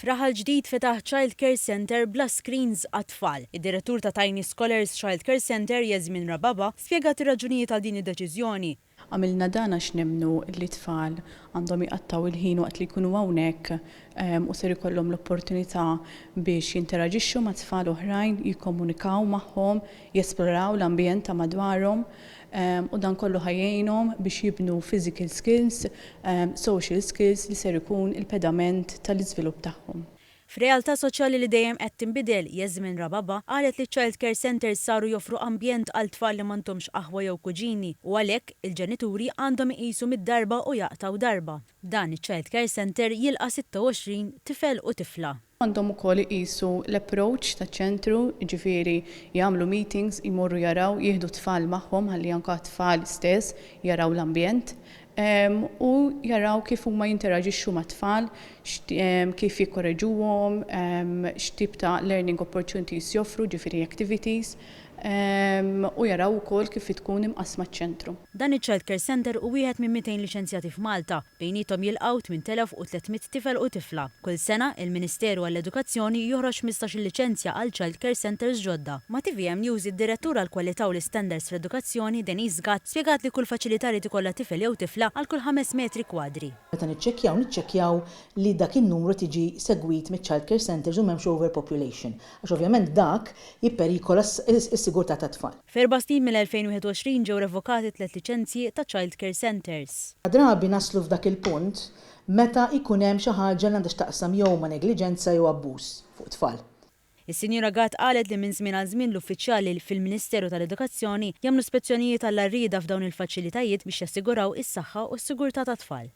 F'Raħal Ġdid fetaħ Child Care Centre bla screens għat-tfal. Id-Direttur ta' Tiny Scholars Child Care Centre, Yasmin Rababa, spjegat ir-raġunijiet għal din id-deċiżjoni. Għamilna dan għax nemmnu li t-tfal għandhom jqattgħu il-ħin waqt li jkunu hawnhekk u ser ikollhom l-opportunità biex jinteraġixxu ma' tfal oħrajn, jikkomunikaw magħhom, jesploraw l-ambjent ta' madwarhom u dan kollu ħa jgħinhom biex jibnu physical skills, social skills li ser ikun il-pedament tal-iżvilupp tagħhom. F'realtà soċjali li dejjem qed tinbidel, Yasmin Rababa qalet li ċ-child care centres saru joffru ambjent għal tfal li m'għandhomx aħwa jew kuġini u għalhekk il-ġenituri għandhom iqisu mitt darba u jaqtgħu darba. Dan iċ-child care centre jilqa' 26 tifel u tifla. Għandhom ukoll iqisu l-approach taċ-ċentru, jiġifieri jagħmlu meetings, jmorru jaraw, jieħdu t-tfal magħhom ħalli anke t-tfal stess jaraw l-ambjent u jaraw kif huma jinteraġixxu mat-tfal, kif jikkoreġuhom, x'tip ta' learning opportunities joffru, jiġifieri activities, u jaraw ukoll kif tkun imqassma ċ-ċentru. Dan iċ-Child Care Centre hu wieħed minn 200 liċenzjati f'Malta. Bejniethom jilqgħu 8,300 tifel u tifla. Kull sena, il-Ministeru għall-Edukazzjoni joħroġ 15-il liċenzja għal Child Care Centres ġodda. Ma' tvm News, id-Direttur għall-Kwalità u l-Istandards fl-Edukazzjoni, Denise Gatt, spjegat li kull faċilità jrid ikollha tifel jew tifla għal kull ħames metri kwadri. Meta niċċekkjaw, niċċekkjaw li dak in-numru qed jiġi segwit miċ-child care centres u m'hemmx overpopulation. Għax ovvjament dak jipperikola s-sigurtà tat-tfal. F'erba' snin mill-2021 ġew revokati tliet liċenzji ta' child care centres. Drabi naslu f'dak il-punt meta jkun hemm xi ħaġa li għandha x'taqsam jew ma' negliġenza jew abbuż fuq tfal. Is-Sinjura Gatt qalet li minn żmien għal żmien l-uffiċjali fil-Ministeru tal-Edukazzjoni jagħmlu spezzjonijiet għall-għarrieda f'dawn il-faċilitajiet biex jassiguraw is-saħħa u s-sigurtà tat-tfal.